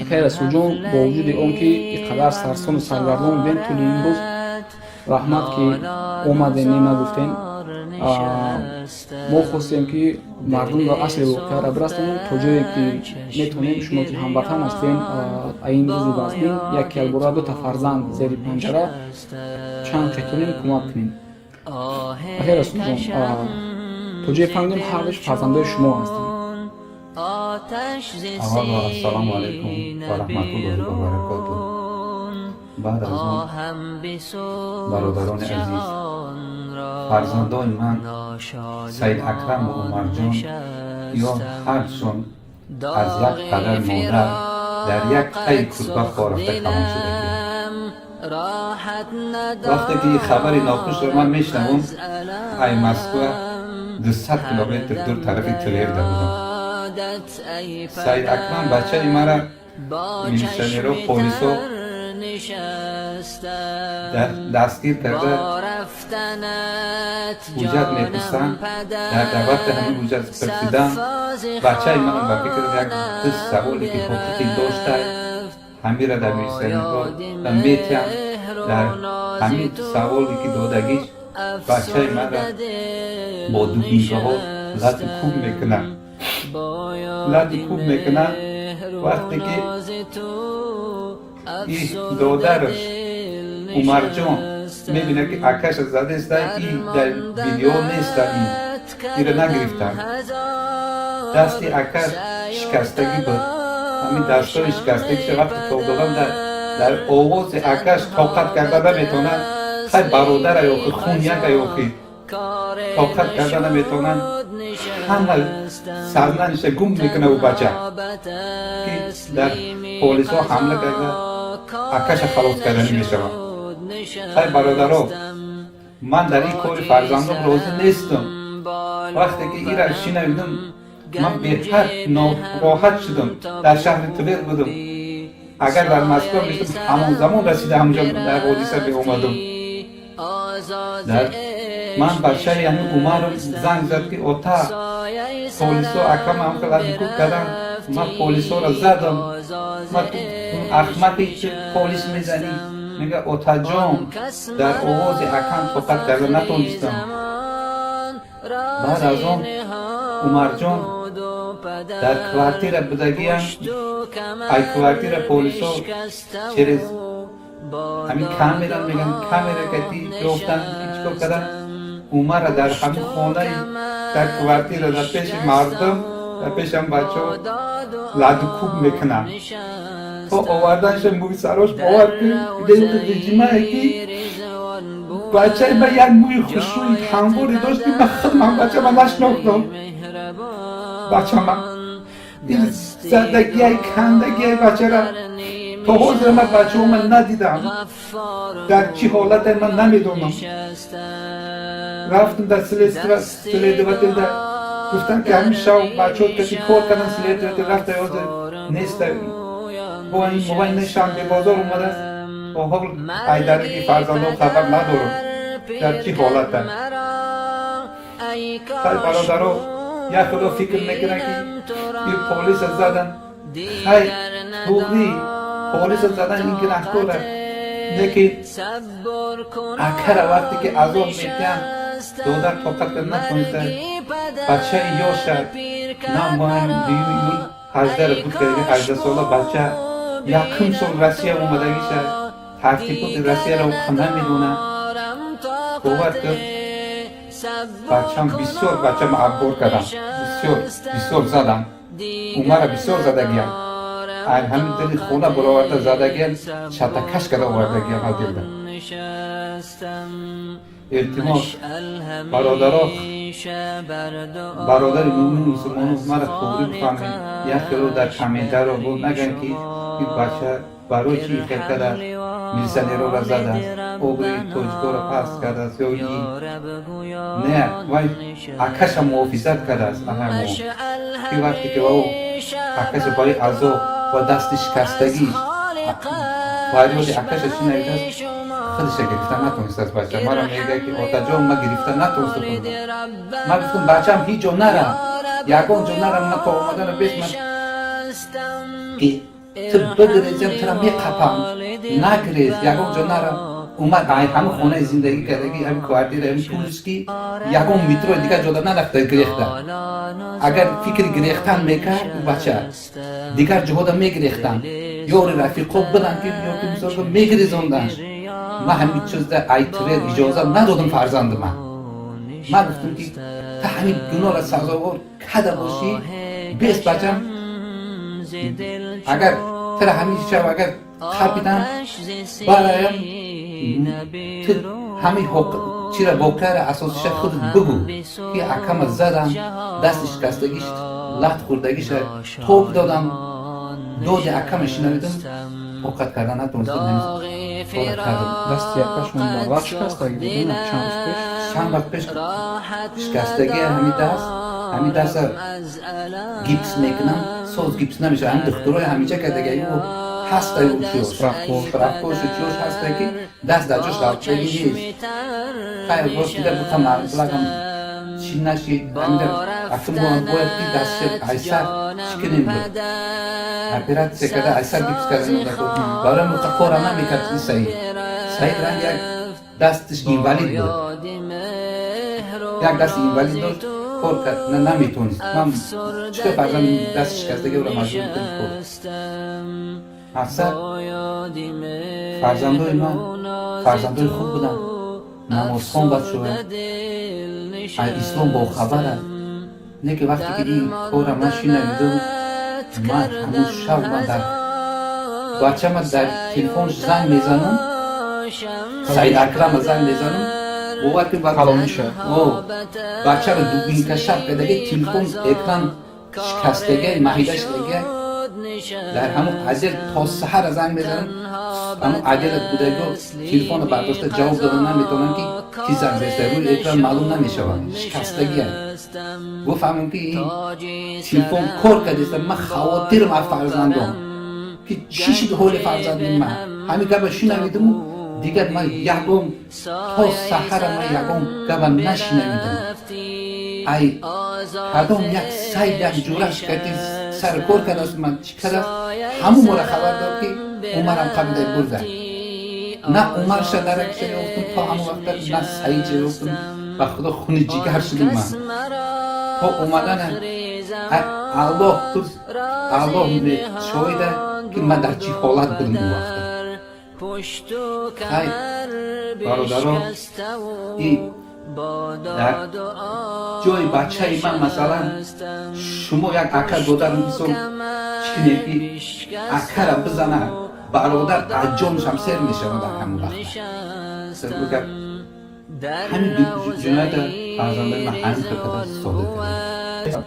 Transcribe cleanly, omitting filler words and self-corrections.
Хай, Расулҷон, бо вуҷуди он ки ин қадар сарсону саргардон будем тӯли ин рӯз, раҳмат, ки омадем, не нагуфтем. Мо хостем, ки мардумро асли воқеаро бирасонем то ҷое ки метавонем. Шумо ки ҳамватан ҳастем, ин рӯзи вазнин як якбора дута фарзанд зери панҷара, чанд метавонем, кӯмак кунем. Ахи Расулҷон, то ҷое фаҳмидем, ҳардуш фарзандои шумо ҳастанд. Аввало, ассалому алайкум ва раҳматуллоҳи ва баракоту. Баъд аз он, бародарони азиз, фарзандони ман Саид Акраму Умарҷон ё ҳардушон аз як падар модар дар як таи кӯрпа хор рафта калон шудагӣ. Вақте ки хабари нохушро ман мешунавам, ай Москва 200 километр дур, тарафи Тверда будам. Саид Акрам, бачаи мара, милиционеро, полисо дастгир карда, ҳуҷҷат мепурсанд. Дар вақти ҳамин ҳуҷҷат пурсидан, бачаи ман ба фикр як ду саволе ки ҳуқуқӣ дошта, ҳамира дар милиционерҳо метиҳанд. Дар ҳамин саволе ки додагиш, бачаи манра бо дубинкаҳо лату кӯб мекунанд, лату кӯб мекунанд. Вақте ки и додараш Умарҷон мебинад, ки акаша задаеста, и дар видео неста, ин ира нагирифтанд. Дасти акаш шикастагӣ буд. Ҳамин дастои шикастагиша вақте тоб додам, дар овози акаш тоқат карда наметавонад. Хай, бародара ёхи, хун яка ёхи, тоқат карда наметавонанд, ҳама сарнаниша гум мекунад. У бача ки дар полисҳо ҳамла карда, акаша халос карданӣ мешавад. Хай, бародаро, ман дар ин кори фарзандом розӣ нестам. Вақте ки ира шинавидам, ман беҳад нороҳат шудам. Дар шаҳри Твер будам. Агар дар Москва мешудам, ҳамон замон расида, ҳамонҷо дар ҳодиса меомадам. Ман бачаи ҳамин Умаров занг зад, ки ота, полисо акама ҳамхел кӯб кардам, ман полисоро задам. Ма ту ахмақи, чи полис мезанӣ? Мега: «Отаҷон, дар овози акам тоқат карда натонистам». Баъд аз он Умарҷон дар квартира будагиам, ай квартира полисо через ҳамин камера, меган, камера кати ёфтан, ки чикор кардан. Умарра дар ҳамин хонаи, дар квартира, дар пеши мардум, дар пеши ҳам бачаҳо ладукӯб мекунанд то оварданша мӯи сарош. Бовар кун, режимае ки бачаи ман як мӯи хушрӯи ҳамворе дошт, ки ман худам бачама нашинохтам. Бачама ин задагиай, кандагиай бачара. То ҳозир ман бачаҳома надидам, дар чӣ ҳолате, ман намедонам. Рафтам дар следователда, гуфтам, ки ҳамин шав бачаҳо каси кор кардан. Следователь рафта, ҳозир неста, бо ин мобайни шанбе бозор омадааст. То ҳол айдараги фарзандон хабар надорам, дар чӣ ҳолата. Хай, бародаро, як худо фикр мекунад, ки ин полиса задан. Хай, туғри, полиса задан ин гунаҳкора, лекин акара вақте ки азоб метиҳанд, додар тоқат карда натониста. Бачаи ёша на моҳи 2 июл 18-ра буд кардаги, 18-сола бача, якум сол Россия омадагиша, тартиботи Россияро намедонад. Бовар кун, бачам бисёр, бачам аббор кардам, бисёр, бисёр задам. Умара бисёр задагиям, ҳамин дили хона бароварда задагиям, чатакаш карда овардагиям аз дилда. Илтимос, бародаро, бародари мӯмин мусулмоно, мара туғрӣ бифаҳмед. Як хело дар комментаро бо наган, ки ин бача барои чӣ хел кардааст, милиционерора задааст, обрӯи тоҷикоро паст кардааст ё ин. Не, вай акаша муҳофизат кардааст. Анамо ки вақте ки ва акаша барои азоб ва дасти шикастагиш фарёди акаша шинавидааст, худша гирифта натонистааст. Бача мара мегӯяд, ки отаҷон, ма гирифта натонистам худам. Ман гуфтам: «Бачам ҳеҷ ҷо нара, ягон ҷо нара, ман то омадана бес ман ки Ту бигрезям, тура меқапам, нагрез, ягон ҷо нарав. Умар ай ҳамин хонаи зиндагӣ кардагӣ, ҳамин квартира, ҳамин Тульский, ягон метрои дигар ҷода нарафта гирехта. Агар фикри гирехтан мекард, бача дигар ҷоҳода мегирехтан, ёри рафиқо буданд, ки ёки мисол мегирезонданд. Ман ҳамин чизда айтвер иҷоза надодам фарзанди ман. Ман гуфтам, ки та ҳамин гуноҳра сазовор када бошӣ, бес, бачам, агар тара ҳамин шаб агар қапидан бараям, ту ҳамин чира, воқеара, асосиша худат бугӯ, ки акама задам, дасти шикастагиш, лат хӯрдагиша тоб додам. Доди акама шинавидам, тоқат кардан натонистам, кора кардам. Дасти якашон барвақт шикастагӣ буд, чанд рӯз пеш? Чанд вақт пеш шикастагӣ. Ҳамин даст, ҳамин даста гипс мекунам, соз гипс намешавад. Ҳамин духтурои ҳамиҷа кардаги ҳастаю чиёш, справкошу чиёш ҳаста, ки даст дар ҷош ғалтагӣ нест. Хайр, рост дига бута маблағам чӣ нашид. Ҳамида акун бояд ки дастша айсар чӣ кунем буд, оператсия карда, айсар гипс кардан. Барои муқа кора намекард. И Саид, Саид ранг як дасташ инвалид буд, як дасти инвалид дошт, кор кард наметонист. Ман чӣ фарзанд даст шикастаги ӯро маҷбур кардем кор. Мақсад, фарзандои ман фарзандои хуб буданд, намозхон бачаҳо, аз ислом бохабар аст. Не ки вақте ки ин кора ман шинавидам, ман ҳамун шаб ман дар бачама дар телефон занг мезанам, Саид Акрама занг мезанам, бовар кун. Калониша? Бачаро дубинка шаб кардаги, телефон экран шикастага, маҳида шудага. Дар ҳамун азел то саҳара занг мезанам, ҳамун адела будаго телефонро бардошта ҷавоб дода наметавонам, ки ки занг заста, рӯи экран маълум намешавад, шикастагия. Гуфаҳмам, ки ин телефон кор кардеста. Ман хавотирам аз фарзандом, ки чӣ шуд ҳоли фарзанди ман. Ҳамин гапа шунавидиму дигар ман ягон то саҳара ман ягон гапа нашунавидам. Ай кадом як сайд, як ҷураш карди, сар кор кардааст, ман чӣ кардааст, ҳамун мора хабар дод, ки Умарам қабидай бурда. На Умарша даракша ёфтум то ҳамон вақта, на Саидша ёфтум. Ба Худо, хуни ҷигар шудим ман то омадана. Аллоҳ, Аллоҳ шоҳида, ки ман дар чӣ ҳолат будам он вақта. Хай, бародаро, и дар ҷои бачаи ман, масалан, шумо як ака додар, мисол, чӣ кунед, ки акара бизана бародар, аз ҷонашам сер мешавад дар ҳамон вақта. Ҳамин ҷиноята фарзандаи ман ҳамин хел содир кардем.